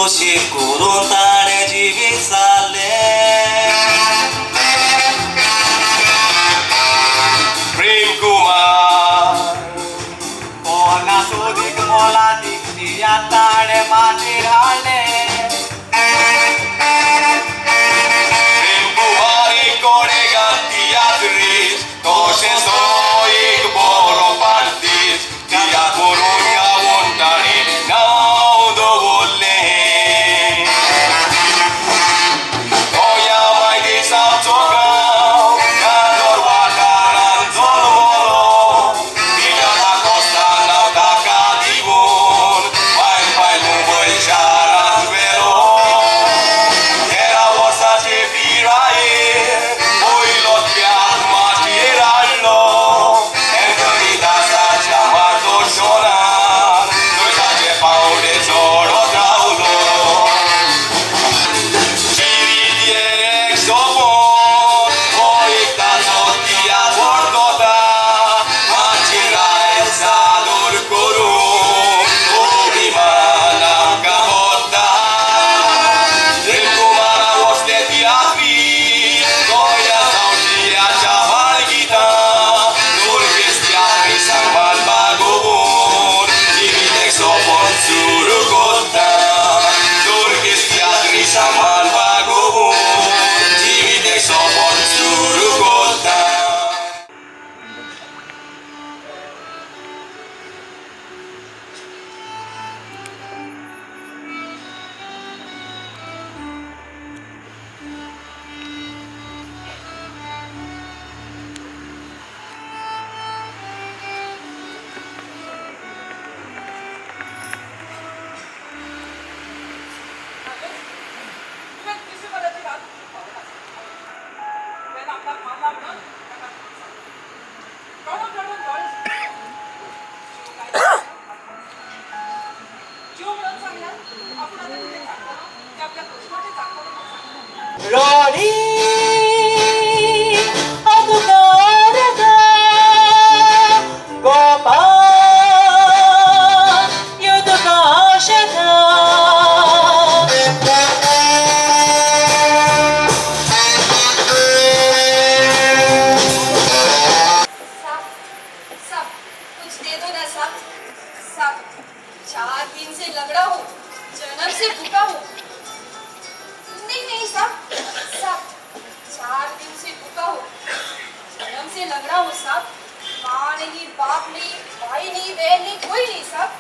कुशीक करून ताणें जिवीत सारलें. प्रेम कुमार कोणासोदीक मोलादीक तियात्र ताणें माचयेर हाडलें. प्रेम कुमार एक कोडेगार तियात्रीस्त, तशेंच तो एक बरो पार्टीस्त. तियात्र बरोवन गावोन ताणें नांव दवरलें. गोंया मायदेसाचो गांव गांधोर वाठारांत जल्मलो. पिटर दाकोस्ता नांव ताका दिवन फायल फायल मुंबय शारांत व्हेलो. 13 वर्सांचे पिरायेर पयलो तियात्र माचयेर हाडलो. एन्थनी दासाच्या मार्गदर्शनान थंय ताचे पावंडे चडत रावलो. जिवीत हें एक सपन हो एक ताचो तियात्र व्हडकथा. माचयेर आयज सादर करूंक अभिमान आमकां भरता. प्रेम कुमारा वसले तियात्रीस्त गोंया जावन तियात्राच्या बाळगितां. दुर्गेश तियात्रिस्तांक मान बागोवन जिवीत एक सपन सुरू करता. दुर्गेश तियात्रिस्तांक मान बागोवन जिवीत एक सपन सुरू करता. तुवें तिसरी रात खबर आसा. तुवें आपणाक मारला म्हणून ताका सांगलें. रडून रडून दोळे सुकले. जीव काय जीव म्हणून सांगल्यार आपूण आतां कितें सांगतलो तें आपल्या कृष्णाचें सांगतलो म्हणून सांगलें. रॉडी अदुकारगा गोपाल युदकाशगा. साहब, साहब कुछ दे दो ना साहब. साहब 4 दिन से लगड़ा हूँ, जन्म से भूखा हूँ. नहीं नहीं साहब, साहब 4 दिन से भूखा हूँ, जन्म से लगड़ा हूँ साहब. माँ नहीं, बाप नहीं, भाई नहीं, बहन नहीं, कोई नहीं साहब.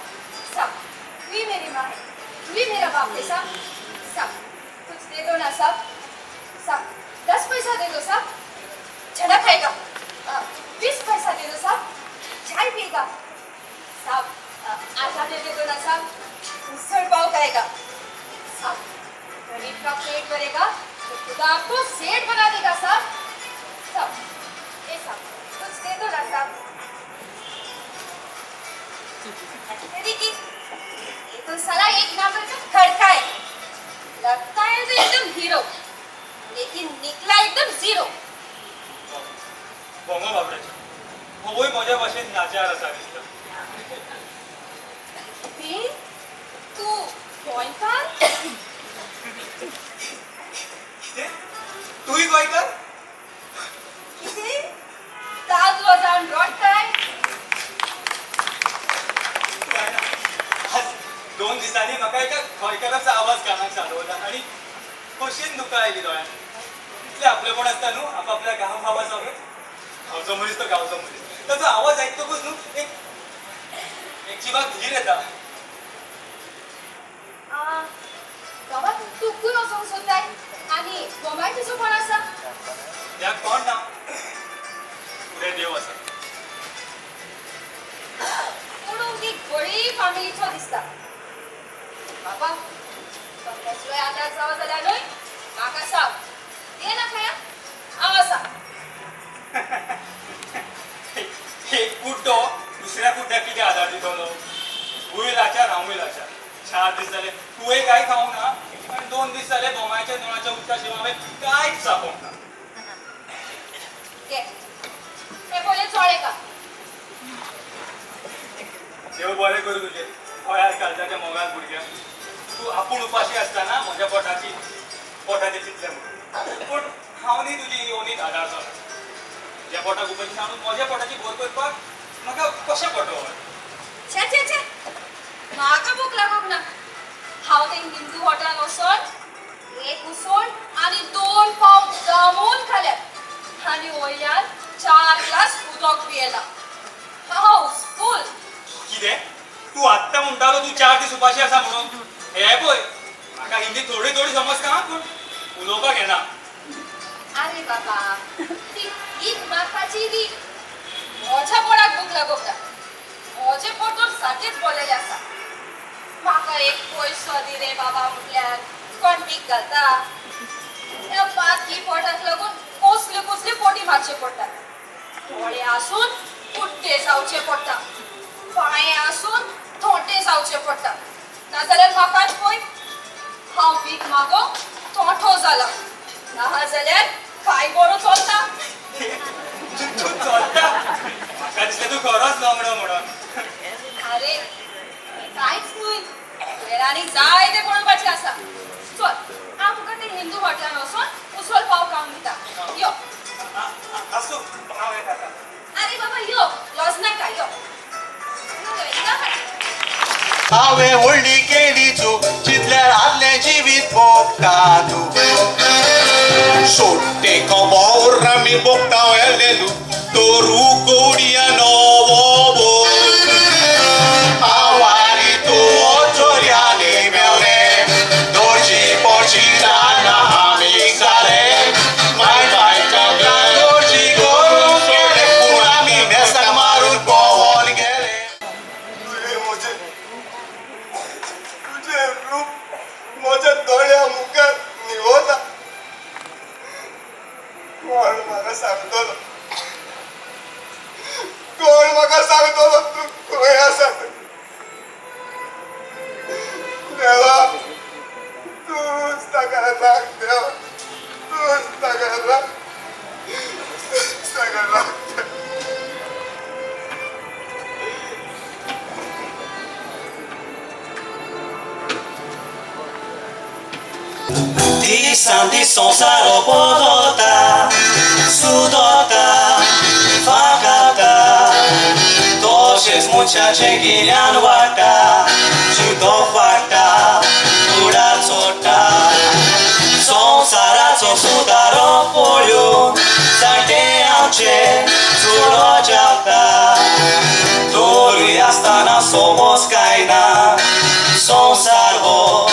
साहब तू ही मेरी माँ है, तू ही मेरा बाप है साहब. साहब कुछ दे दो ना साहब. साहब 10 पैसा दे दो साहब, चना खाएगा. 20 पैसा दे दो साहब, चाय पिएगा. साहब आधा दे दो ना साहब, उसळ पाव खाएगा. साहब गरीब का पेट भरेगा तो खुदा आपको सेठ बना देगा साहब. साहब ए साहब कुछ दे दो ना साहब. तेरी की ये तो साला एक नंबर का खड़का है. लगता है तो एकदम हीरो, लेकिन निकला एकदम जीरो. भोंगो बाबड्याचें होवूय म्हज्या भाशेन लाचार आसा दिसता. तू गोंयकार? कितें तूंय गोंयकार? कितें ताजो जावन रडटाय? आज 2 दिसांनी म्हाका एका गोंयकाराचो आवाज कानाक सादवला आनी खोशयेन दुकां आयली दोळ्यांत. इतलें आपलेपण आसता न्हू आपापल्या गांव भावा सोबत. गांवचो मनीस तो गांवचो मनीस, ताचो आवाज आयकतकूच न्हू एक एक जिवाक धीर येता. बाबा तूं खंय वचोंक सोदताय आनी गोमाय तुजो कोण आसा? ह्या कोण ना, फुडें देव आसा. पूण ती गरीब फामिलीचो दिसता. बाबा कसलोय आदार जावो जाल्यार न्हय म्हाका सांग. दे ना खया हांव आसा. एक कुड्डो दुसऱ्या कुड्ड्याक कितें आदार दितलो? तूंय लाचार हांवूय लाचार. 4 दीस जाले तुवें कांय खावंक ना आनी 2 दीस जाले बोमायच्या नळाच्या उदका शिवाय हांवें कांयच चापोवंक ना. घे हे पयलें चोळे का. देव बरें करूं तुजें गोंयार काळजाच्या मोगान भुरग्या. तूं आपूण उपाशी आसतना म्हज्या पोटाची पोटाचें चिंतलें म्हणून. पूण हांव न्ही तुजी ओनीत आदारचो ना. तुज्या पोटाक उपाशी सांगून म्हज्या पोटाची भर करपाक म्हाका कशें पटोवप? छे छे छे, म्हाका भूक लागूंक ना. हांव ते हिंदू हॉटेलान वचोन एक उसळ आनी 2 पाव दामून खाल्यात आनी वयल्यान 4 ग्लास उदक पियेला. हावस फूल. कितें तूं आत्तां म्हणटालो तूं 4 दीस उपाशी आसा म्हणून? हे पळय, म्हाका हिंदी थोडी थोडी समजता पूण उलोवपाक येना. अरे बाबा, ती भीक मागपाची रीत. म्हज्या पोटाक भूक लागूंक ना. म्हजें पोट तर सारकेंच भरलेलें आसा. म्हाका एक पयसो दी रे बाबा म्हटल्यार कोण भीक घालता? ह्या पातकी पोटाक लागून कसल्यो कसल्यो पोटी मारच्यो पडटात. दोळे आसून कुड्डे जावचे पडटा, पांये आसून थोंटे जावचे पडटा. नाजाल्यार म्हाकाच पळय, हांव भीक मागोंक थोंटो जाला. नाजाल्यार काय बरो चलता. तूं चलता? म्हाका दिसलें तूं खरोच लंगडो म्हणून. अरे कांयच न्हय, तुवें आनी जायतें पळोवपाचें आसा. चल, आमकां ते हिंदू हॉटेलान वचोन उसळ पाव खावन दिता. यो. आसूं, हांव हें खाता. अरे बाबा यो, लज नाका, यो. हांवें व्हडली केली चूक, चिंतल्यार आदलें जिवीत भोगता तूं. Sotte comorra mi bocca elelu toru kodia novo Awari tu चोरयानी मेवले दोशी पोशी दाना आमी जाले माय बायच्या दोशी करून सोडले पूण आमी मेसाक मारून पळोवन गेले. तुवें म्हजें तुजें रूप म्हज्या दोळ्या मुखार निवता. कोण म्हाका सांगतलो, कोण म्हाका सांगतलो तूं खंय आसा तें? देवा, तूंच ताका राख देवा, तूंच ताका राख, तूंच ताका राख. दिसान दीस संवसार बदलता, सुदरता, फांकाता. तशेंच मनशाचें गिन्यान वाडटा, चिंतप वाडटा, फुडार चडटा. संवसाराचो सुदारो पळोवन जाणटे आमचे चड जाता. तरूय आसतना समज काय ना, संवसार हो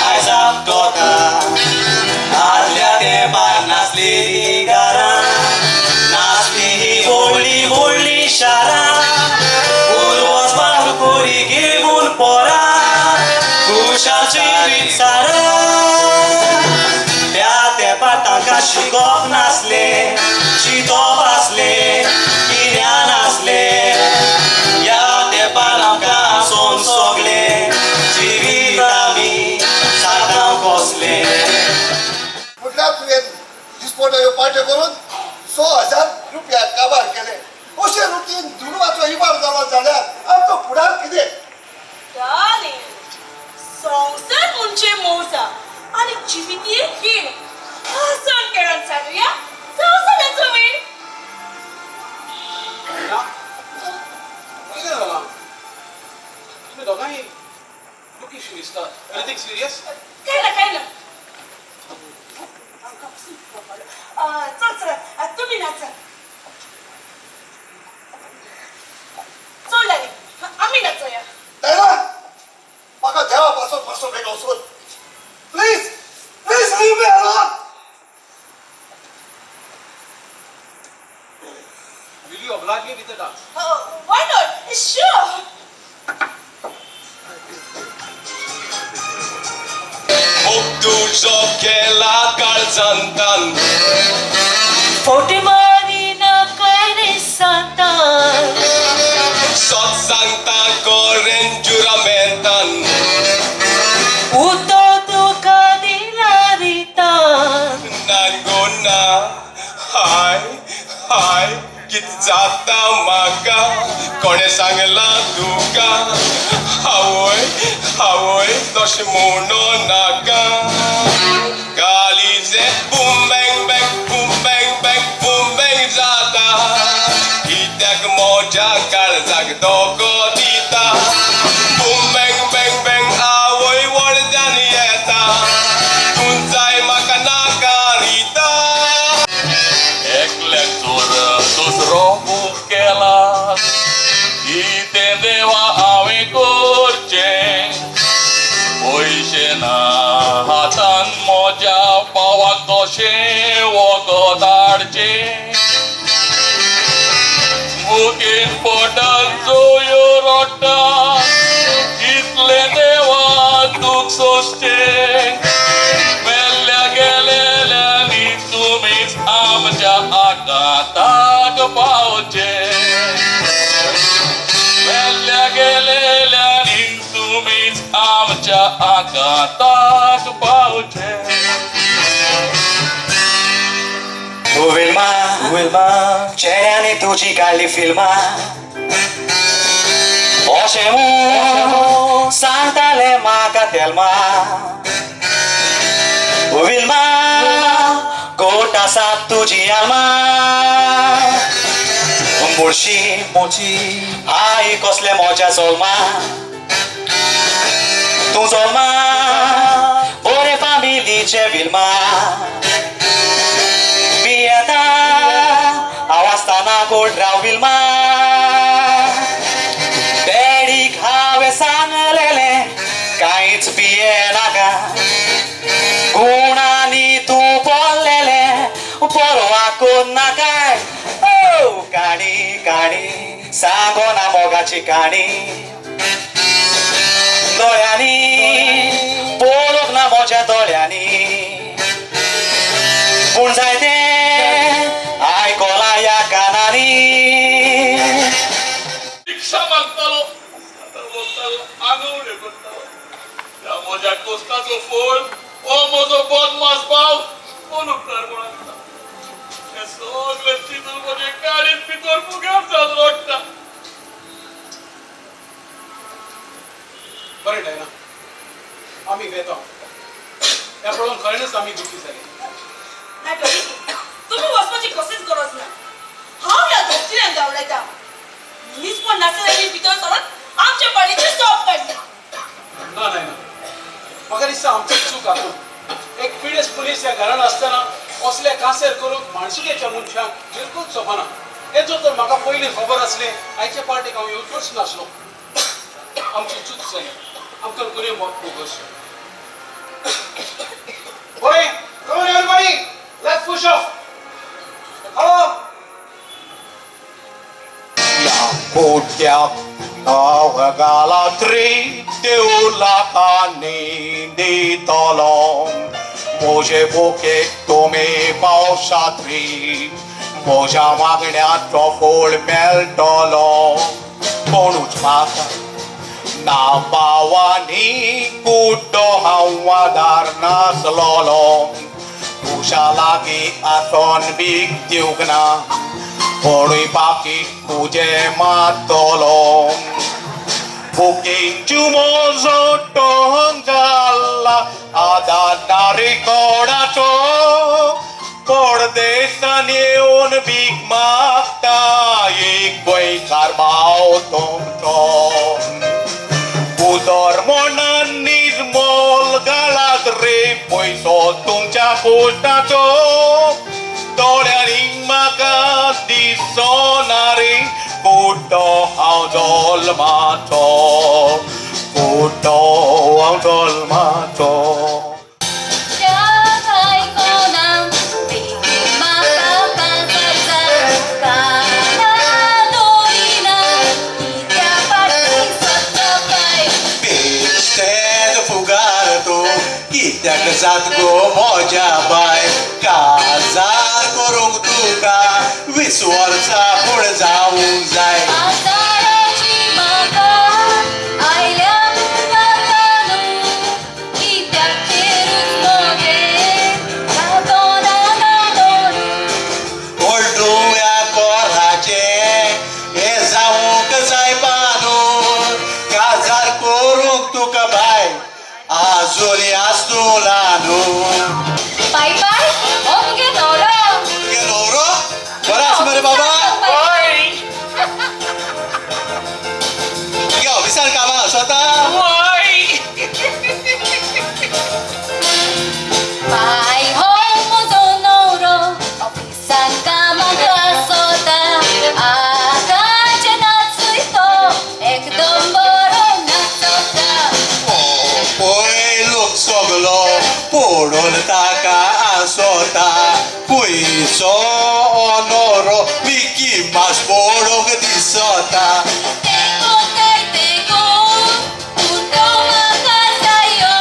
आयज आपटता. आदल्या तेंपार नासली ती घरां, नासली ही व्हडली व्हडली शारां. पूर्वज करी घेवन पोरां खुशाल जिवीत सारां. त्या तेंपार तांकां शिकप नासलें, चिंतप आसलें, गिन्यान आसलें. ह्या तेंपार आमकां आसोन सगलें जिवीत आमी सादां कसलें. म्हटल्यार तुवें दिसपट्यो ह्यो पार्ट्यो करून 6,000 रुपया काबार केले. अशे रुटीन दुडवाचो इबाड जालो जाल्यार आमचो फुडार कितें? डार्लिंग, संवसार म्हणजे मौजा आनी जिवीत एक खीण. हांसून खेळून चालुया संवसाराचो वेळ. कितें जालां? तुमी दोगांय दुखी दिसतात. Anything serious? काय ना, काय ना. चल चल, तुमी नाचा. चल डार्लिंग, आमी नाचोया. देवा, म्हाका देवा पासून मातसो बेगो सोद. Please please leave me alone. Will you oblige me with the dance? Why not? Sure. तुझो केला काळजांतान फोटी मारिना काय रे सांतान, सत सांगता करेन जुरामेंतान. उतो तुका दिला रितान. नांगो ना, हाय हाय कित जालें. जाता म्हाका कोणें सांगलां तुका आवय आवय तशें म्हणो नाका काळीजें boom bang bang boom bang bang boom bang जाता कित्याक म्हज्या काळजाक धोको दिता बूम बँग बँग बँग आवय व्हडल्यान येता तूं जाय म्हाका नाका रिता एकल्याक चोर दुसरो बूक केला कितें देवा हांवें करचें पयशे ना हातान म्हज्या भावाक कशें वखद हाडचें मुखेन पोटान जोयो रडटा कितलें देवा दूख सोंसचें मेल्ल्या गेलेल्यांनी तुमीच आमच्या आकांताक पावचें मेल्ल्या गेलेल्यांनी तुमीच आमच्या आकांताक पावचें. विल्मा विल्मा चेड्याने तुजी काडली फिल्मां अशें म्हूण सांगतालें म्हाका तेल्मा. विल्मा गोट आसा तुजी आल्मा मुळशी मोची आई कसले मोज्या जल्मा तूं जल्मा बरे फामिलीचे विल्मा पियेता हांव आसतना गोड राव विल्मा. डॅडीक हांवें सांगलेलें कांयच पियेनाका गुणांनी तूं पडलेलें परवा कोन्नाकाय. ओ काणी काणी सांगोना मोगाची काणी दोळ्यांनी पळोवंक ना म्हज्या दोळ्यांनी पूण जायतें आयकलां ह्या कानांनी. भिक्षा मागतालो आतां वतालो आंगवण्यो करतालो ह्या म्हज्या कोस्ताचो फळ हो म्हजो बदमास भाव कोण उपकार म्हणून दिता हें सगळें चिंतून म्हजें काळीज भितर फुग्यार जावन रडटा. बरें डायना, आमी वेता. ह्या पळोवन खऱ्यांनीच आमी दुखी जाले. ना डॅडी, तुमी वचपाची कसलीच गरज ना. हांव ह्या दोगतिल्यांक धांवडायता. मनीसपण नासलें भितर सरून आमच्या पाळीची सोप काडली. ना नायना, म्हाका दिसता आमची चूक हातूंत. एक पिडेस्त पुलीस ह्या घरान आसतना असले कांसेर करूंक माणसुकेच्या मनशांक बिलकूल सोबना. हें जर तर म्हाका पयलीं खबर आसलें आयचे पार्टीक हांव येवचोच नासलो. आमची चूक जाली, आमकां कोणी बोगस. बरें, come on everybody, let's push off. Hello. ह्या कोट्याक नांव घालात रे देवलाकांनी दितलो म्हजे बोकेक तुमी पावसात रे म्हज्या मागण्याचो फळ मेळटलो. कोणूच म्हाका ना भावांनी कुड्डो हांव आदार नासलोलो तुज्या लागीं आसोन भीक दिवंक ना कोणूय पाकीट तुजें मारतलो. बुकींचू म्हजो टोंग जाला आदार ना रे कोणाचो परदेसान येवन भीक मागता एक गोंयकार भाव तुमचो. उदर म्हणान निर्मोल घालात रे पयसो तुमच्या कोश्टाचो दोळ्यांनी म्हाका दिसना रे कुड्डो हांव जल्माचो कुड्डो हांव जल्माचो. बेश्टें फुगार तूं कित्याक जात गो म्हज्या बाय काजार करूंक तुका 20 वर्सां पूण जावंक जाय. व्हडलुया कोराचें आसुला न्हू. बाय बाय, हो मुगे न्हवरो. तुगे न्हवरो बरो आसा मरे बाबा? तुगे ऑफिसान कामां आसता? बाय हो म्हजो न्हवरो ऑफिसान कामाक आसता. आतांचे नाचूय तो एकदम बरो नाचता. पळय लोक सगलो पळोवन ताका आसता. पयसो न्हवरो मिकी मास पळोवंक दिसता. तेंको तें तेंको पूण तो म्हाका जायो.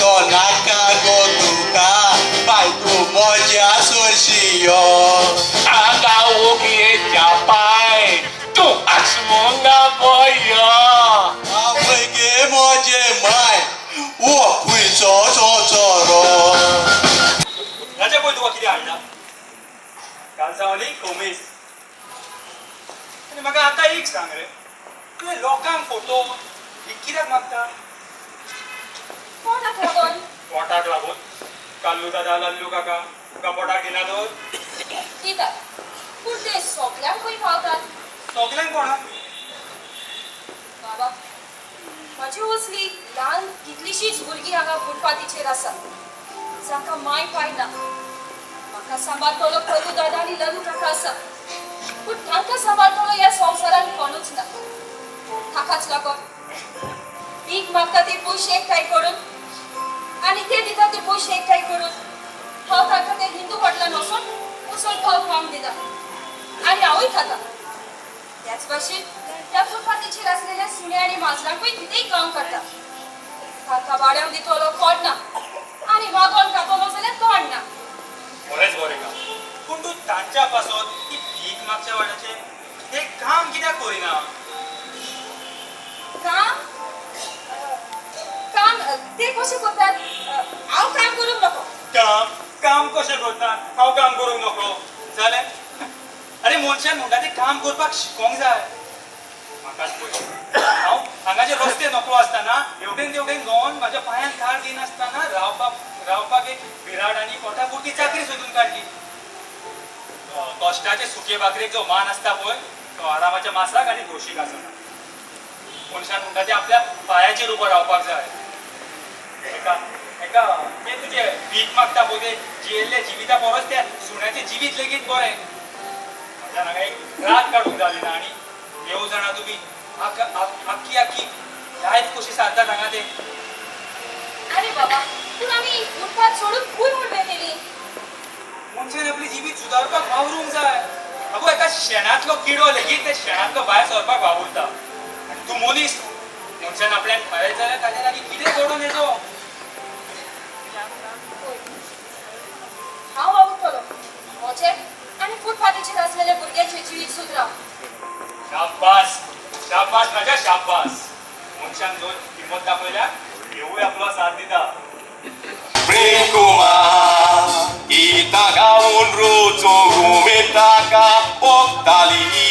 तो नाका गो तुका बाय तूं म्हज्या सोरशी यो. आगा ओगयेच्या पाय तूं आसमोंगा पळय. आवय गे म्हजे माय हो खंयचो चोरो. राजा पळय तुका कितें हाडला, कालसांवाली कोमीस. आनी म्हाका आतां एक सांग रे, तुवें लोकांक फोटो ही कित्याक मागता? कोणाक लागून? पोटाक लागून. काल्लू दादा लल्लू काका तुका पोटाक दिना तर? दितात, पूण ते सगल्यांक खंय पावतात? सगल्यांक कोणाक? बाबा, म्हजी असली ल्हान कितलीशीच भुरगीं हांगा फुटपाथीचेर आसा, जांकां माय पाय ना. म्हाका सांबाळटलो कलू दादा आनी ललू काका आसा, पूण तांकां सांबाळटलो ह्या संवसारांत कोणूच ना. ताकाच लागून भीक मागता ते पयशे एकठांय करून आनी ते दिता ते पयशे एकठांय करून हांव तांकां ते हिंदू हॉटेलान वचून उसळ पाव खावंक दिता आनी हांवूय खाता. त्याच भाशेन त्या फुटपाथीचेर आसलेल्या सुण्या आनी माजरांकूय कितेंय काम करता. तांकां भाड्याक दितलो कोण ना आनी मागोन खातलो जाल्यार कोण ना. बरेंच बरें काम, पूण तूं तांच्या पासत ती भीक मागच्या वाट्याचें हें काम कित्याक करिना? काम काम ते कशें करतात? हांव काम करूंक नको. काम काम कशें करता? हांव काम करूंक नको जालें? आरे मनशान म्हणटा तें काम करपाक शिकोंक जाय. म्हाकाच पळय, हांव हांगाचे रस्ते नकळो आसतना हेवटेन तेवटेन भोंवन म्हाज्या पांयान कार दिनासतना रावपाक एक बिराड आनी पोटा पुरती चाकरी सोदून काडली. कश्टाचे सुके भाकरेक जो मान आसता पळय तो आरामाच्या मासाक आनी दोशीक आसना. मनशान म्हणटा तें आपल्या पांयाचेर उबो रावपाक जाय. एका एका तें तुजें भीक मागता पळय तें जियेल्ल्या जिविता परस त्या सुण्याचें जिवीत लेगीत बरें. म्हज्यान हांगा एक रात काडूंक जाली ना आनी देव जाणा तुमी आख्खी आख्खी लायफ कशी सारतात हांगा ते. आरे बाबा, पूण आमी फुटपाथ सोडून खंय म्हूण मेळटली? मनशान आपलें जिवीत सुदारपाक वावरूंक जाय. अगो एका शेणांतलो किडो लेगीत त्या शेणांतलो भायर सरपाक वावुरता आनी तूं मनीस. मनशान आपल्यान खरें जाल्यार ताच्या लागीं कितें घडोवन येचो. हांव वावुरतलो म्हजें आनी फुटपाथीचेर आसलेल्या भुरग्यांचें जिवीत सुदराव. शाबास शाबास राजा शाबास. मनशान जो हिम्मत दाखयल्या देवूय आपलो साथ दिता. प्रेम कुमार गीता गाऊन रोजो घुमेताका पोकताली.